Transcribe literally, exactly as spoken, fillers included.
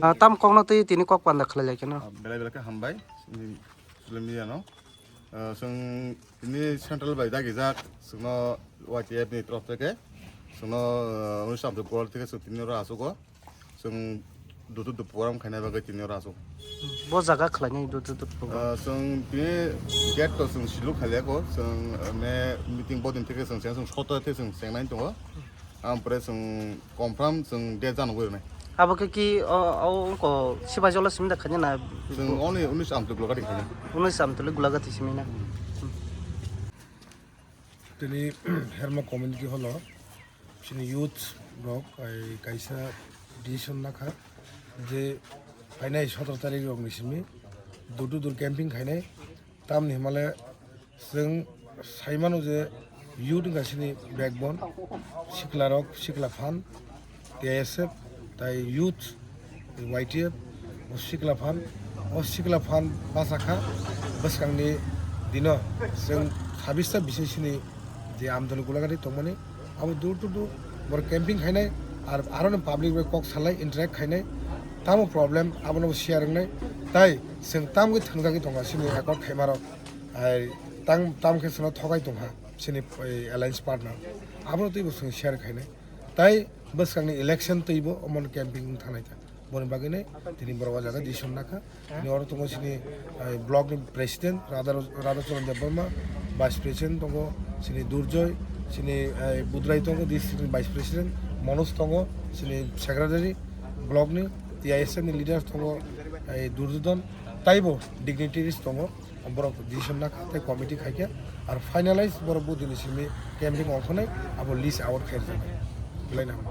Ah, tam kokno twi tini kok panda khlai lai kheno. Ah, belai belai khe hambai, mm, social media no. Ah, chwng tini central bai dagijak, chwngno Y T F ni torof theke, chwngno, ah, Unisho Amtwk Gulagari theke chwng tini oro achugo. Chwng dutu dutu program khaina bagwi tini oro achugo. Bo jaga khlainai dutu dutu program. Ah, chwng tini date to chwng silu khaliya ko, chwng, ah, me meeting bodin theke chwng cheng, chwng soto theke chwng chengnai tongo. Ampore chwng confirm chwng date jano gwi rwnai. Abo khe ki o, o, ongko Sipaijala simi da khaina na? Chwng only Unisho Amtwk Gulagari khaina. Unisho Amtwk Gulagari simi na? Tini Herma community hall o chini youth rok, ai, kaisa decision nakha je phainai sotoro tarik rok ni simi door to door camping khainai. Tamni himale chwng saimano je youth wngkha chini backbone, siklarok, sikla phan, T I S F, tai youth, Y T F, o sikla phan, o sikla phan bachakha bwskangni dino chwng sabista bising sini je Amtwk Gulagari tongmani, abo door to door boro camping khainai, ar aroni public bai kok salai interact khainai, tamo problem abono share wngnai, tai chwng tamgwi thwngjagwi tonga chini accord khaimarok, ai tang tamkhe chwngno thogai tongkha chini, eh, alliance partner, abono twibo chwng share khainai, tai bwskangni election twibo omono camping wng thangnai ta. Boni bagwino tini borok o jaga decision nakha. Tini oro tongo chini, eh, block ni president Radha, Radhacharan Debbarma, vice president tongo chini Durjoy, chini, eh, Budrai tongo district ni vice president, Manoj tongo chini secretary block ni, T I S F ni leaders tongo, eh, Durjodon, taibo dignitaries tongo. Borok decision nakha tei committee khaikhe, ar finalize borok bo dini simi camping ongkhornai abo list out khairjaknai. Belai nang.